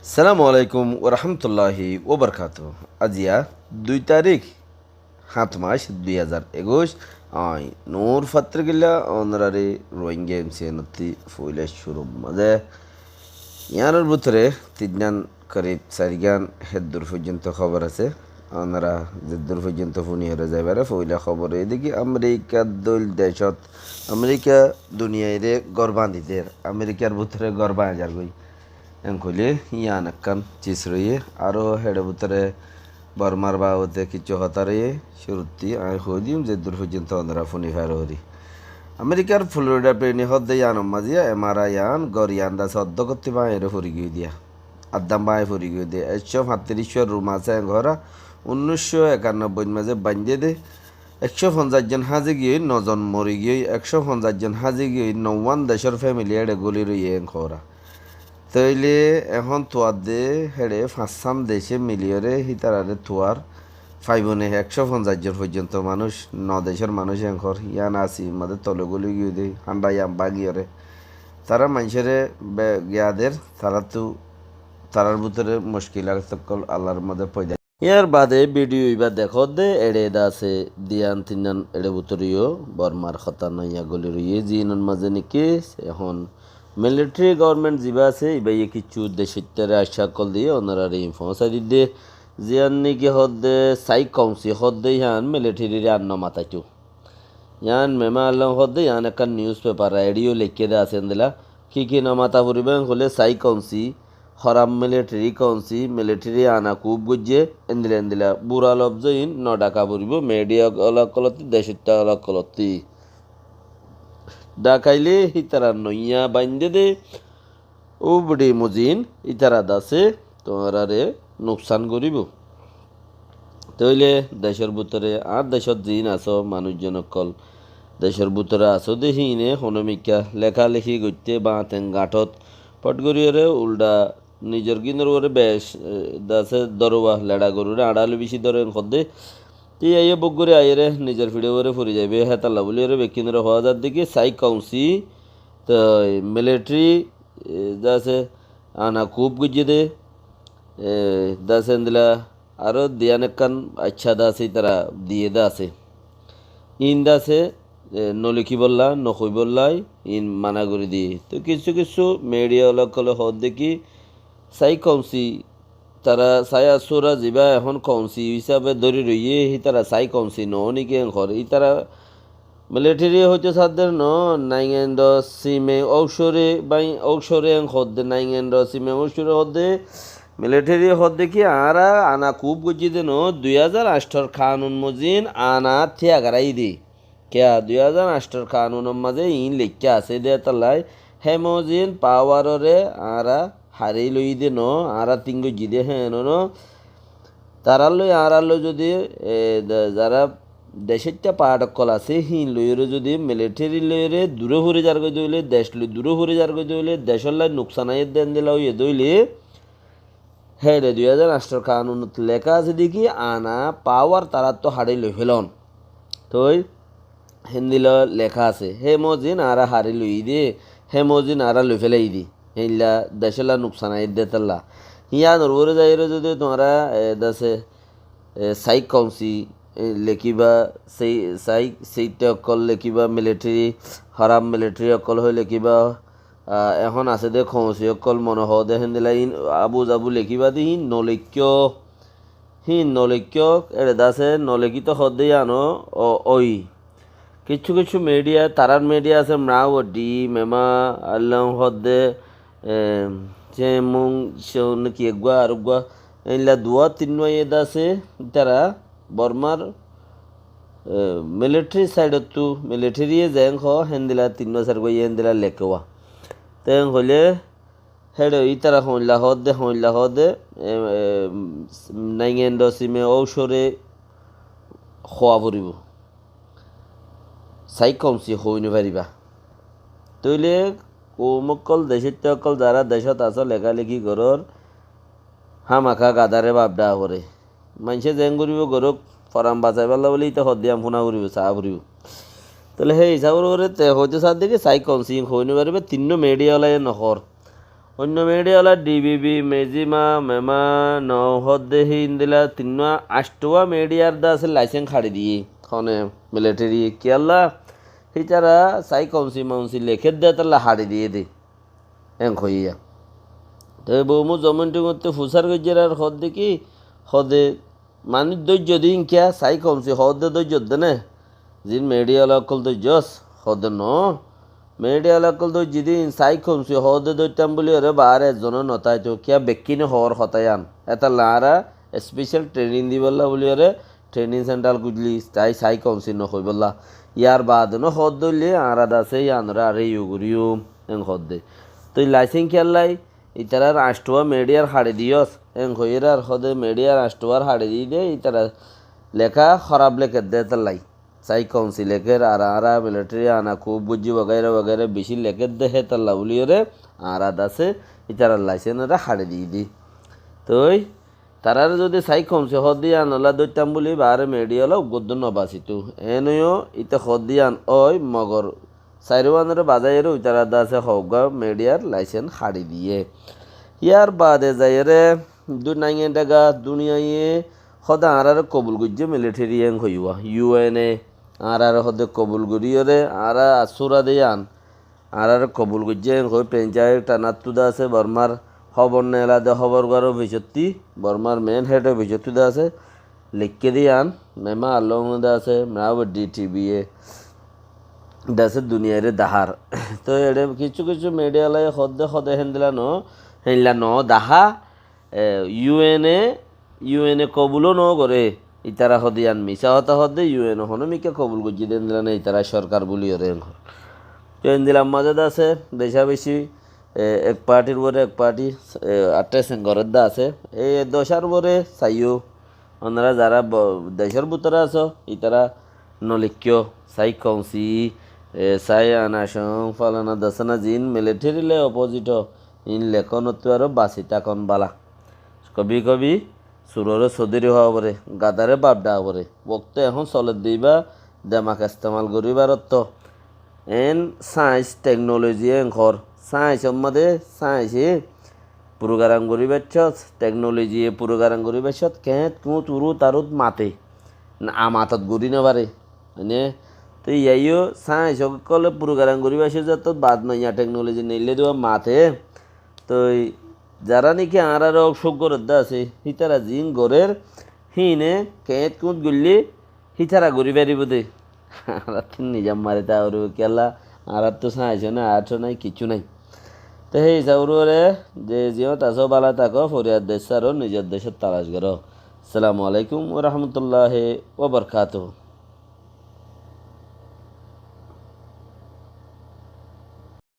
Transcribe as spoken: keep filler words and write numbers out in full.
Assalamu alaikum warahmatulláhi wabarakátuhu. Aziya dui tarík, háñt mac, dui házar ekuic. Añí Nur Fatrikilla, onoráre Rohingya M C N ottú foila cúrur mazé. Yíanor bútore tinnán korib sairgán héddur foijjonto hóbor asé. Onora zeddur foijjonto fúni óre zaibáre foila hóbor óiye dé ki Amerikar dóil decót, Amerika duniyaire gór bañdí der, Amerikar bútore gór bañdí zargói. Enkóli yían ekkán cis roiyé, aró héçe bútore Bormar babote kissú hotá roiyé, cúruttí añí hoói diyum zeddur foijjonto onora fúni faró óri. Amerikar Florida peni hoódde yíanor mazé yían, emara yían, gór yían dase oddókottí bañdíyore fori giyói diya. Addám bañdí fori giyói diya. Ekcó fañtiriccúa rum asé enkóra, unnúiccó ekannobboit mazé bañdé dé. Ekcó fonzaic zon háñzi giyói, no zon mori giyói, ekcó fonzaic zon háñzi giyói, nowán decór femili éçe góli roiyé enkóra. Tóile ehón tuadde héçe fañssán dece miliyóre hítarare tuar faibó né, ekcó fonzaic zon foijjonto manúic, no decór manúic enkór, yían asi mazé tole góli giyói dé, háñça yían bágiyóre. Tará maincóre be-, giya der, taráttu, tarár bútore muckilat ókkol Allar mazé foida. Yíar bade bidiyo ibá dekódde, eçe dase diyán tinnán eçe bútore yó Bormar hotá noiya góli roiyé, ziínor mazé néki ehón militari gobornment zibá asé, ibáye kissú decóittare accá ókkol diyé, onoráre iín foóñsai didde, ziyán néki hoódde Sai Kaunsi hoódde yían militarire ar no mataitó. Yían mema allom hoódde, yían ekkán niuspepar, rediyo leikké dé asé endilla. Ki ki no mata foribó en hoilé Sai Kaunsi, hóraf militari kaunsi, militari ana kuf goijjé, endilla endilla bura lofzóin no dhaka foribó, midiya ola ókkolottí, decóitta ola ókkolottí. Dhakailé hítara noiya baindé dé, Ubri muzin ítara dase tuáñrare nuksan goríbou. Tóile decór bútore, añár decót ziín asó manúic zon ókkol, decór bútore asó dé híine honómikká lekáleki goitté báñten gañthót fot goríyore uldha nizor gínor uore bec, e, dase dóruwa leça gorure añçále bicí dóre hoddé. Te aiyé buk gorí aiyére nizor fiçe uore fori zaibói hétalla bóliyore bekkúnore hoó zadde ki Sai Kaunsi toi militari e, dase ana kuf goijjé dé, e, dase endilla aró diyán ekkán accá dase ítara diyé dase. Iín dase, e, no lekíbolla, no hoibólla, iín mana gorí diyé. Toi kissú kissú midiya ola ókkole hoódde ki Sai Kaunsi Tará Sai Asura zibá ehón kaunsi hísabe dóri roiyé, hítara Sai Kaunsi noó néki en hoór. Ítara militari hoitó sadde noó, Naingendro Sime Óucure, bái, Óucure en hoódde, Naingendro Sime Óucure hoódde, militari hoódde ki añára ana kuf goijjí dé noó, dui házar añcthor kanun mozin ana tiyagarái dé. Kiyá dui házar añcthor kanunor mazé iín leikká asé dé hétallai, hé mozin pawarore añára harí loiyí dé noó, añára tin goijjí dé héen noó. Tarár loi añárár loi zodi, e, de-, zará decóitta path ókkol asé, híin loiyóre zodi militari loiyóre duré fori zargói dé óile, dec loi duré fori zargói dé óile, decólla nuksan aiyér dé endilla óiye dé óile, Héçe dui házar añcthor kanunot leká asé dé ki ana pawar taráttu haçi loi félon. Toi héndilla leká asé. Hé mozin añára haçi loiyí dé, hé mozin añára loi félai dé. Héilla decólla nuksan aiyér dé hétalla. Híyanor uore zaiyóre zodi tuáñra, e, dase, e, saik kaunsi, e, lekíba, sei, saik, seitha ókkol lekíba, militari, hóraf militari ókkol hoi lekíba, A, ehón asé dé kouñsi ókkol mone hoó dé héndilla iín abu zabu lekíba dé híin noleikkó. Híin noleikkó, éçe dase nolekíto hoó dé yíano o-, ói. Kiccú kiccú midiya, tarár midiya asé Mrawaddi, Mema, Allon hoó dé, e, Cemung, Cemung ki eggúa, ar eggúa, éilla duwá tinnúa iye dase, ítara Bormar, e, militari saidottú, militariye zeén hoó, héndilla tinnúa sairgúa iye héndilla lekéwa. Teén hoilé, héçe ítara hoóñilla hoó dé, hoóñilla hoó dé, e, e, Naingendro Sime Óucure hoó foribóu. Saik kaunsi hoói nofaribá. Tóile koum ókkol, decóitta ókkol, zará decót asó, lekáleki gorór, hámaká gadáre baf dháa foré. Maincé zeén goríbou gorók, foran basaibálla bóli íte hoó dé yían fúna foribóu, saá foribóu. Tóile hé hísabor uore te hoitó saá dé ki saik kaunsi hoói nofaribá, tinnúa midiya olaye nohoór. Oinno midiya ola D B B, Mezima, Mema, no hoódde híin dila tinnúa añctúa midiyar de asé laisens haçi diyé. Hone militeri kiyólla hítara sai kaunsi maunsi lekédde hétolla haçi diyé dé. Eén hoiyé. Te Boumú Zomin Timutte fusár goijjér ar hoódde ki, hoódde manúic dóijjo de ín kiyá, sai kaunsi hoódde dóijjo de né? Ziín midiya ola ókkol dóijjos, hoódde noó. Midiya ola ókkol dóijje de ín sai kaunsi hoódde dóittam buli oré baáre ezzonó notáito, kiyá bekkíne hoór hotá yían. Hétolla añára especial training dibolla buli oré training center gujli, tai sai kaunsi no hoibolla. Yar baade no hoódde óile añára de asé yíanoré aré yu goríyum, eén hoódde. Toi laisens kiyólla? Ítarar añctúa midiyar haçi diyós, eén hoiyér ar hoódde midiyar añctúar haçi diyé dé, ítara leká hóraf lekédde hétolla. Sai kaunsi lekér ar añára militeri ana kub goijjí wagaira wagaira bicí lekédde hétolla buli oré añára de asé ítarar laisensoré haçi diyé dé. Toi tarare zodi sai kaunsi hoódde yían ola dóittam buli baáre midiya ola uggúa dé no basitó. Eén óiyo íte hoódde yían ói mogor sairúanoré bazaiyóre uitara de asé hoógga midiyar laisens haçi diyé. Yar baade zaiyóre dui nainge dhaga duniyaye hoódde añáráre kobul goijjé militeri eén hoiyúa. U N e añáráre hoódde kobul goríyoré añára asúra de yían añáráre kobul goijjé eén hoi pencair thanattu de asé Bormar hóbor neela de hóbor gor ofisottí, Bormar mein hed ofisottí de asé, leikké de yían, Mema Along de asé, Mrawe D T V e de asé duniyaire dahár. Toi eçé kissú kissú midiya lai hoódde hoódde héndila no, héndila no dahá, e, U N e, U N e kobul ó no goré, ítara hoódde yían misá hotá hoódde, U N e honómikká kobul goijjé dé héndila no, ítara sorkar buli oré eén hoór. Toi héndila mazé de asé, becá becí, e, ek partir uore ek parti, e, attack goré de asé, e, docár uore saiyó, Onorá zará bo-, decór bútore asó, ítara no leikkó, sai kaunsi, e, sai anasong, falana dosana ziín militeri loi opposite ó, iín lekónottú aró basi tákon bála. Kobi kobi suroré sodori hoó foré, gadaré baf dha foré. Wokto ehón soledde íba demak estemal goríbar otto. Eén science, technology eén hoór. Science or mazé science e program gorí baiccót, technology e program gorí baiccót, keéñt, kuñt, urut, arut mate. Na, amatot gorí no fare. Mane, toi iyáiyo science ókkole program gorí baiccót, zettót baad maiya technology neille dua mate. Toi zará niki añáráre ósuk gorédde asé, hítara ziín gorér, híine keéñt kuñt goillé, hítara gorí faribóu dé. Añáráttu nizam mari táa foribóu, kiyólla añáráttu sáñis ó nái, añáráttu nái, kiccú nái. Te hé hísaboré ze ziyót asó bála táko, foriyar dec sáro, nizor decót talac goró. Assalamu alaikum wa rahmatullahi wa barakatuhu.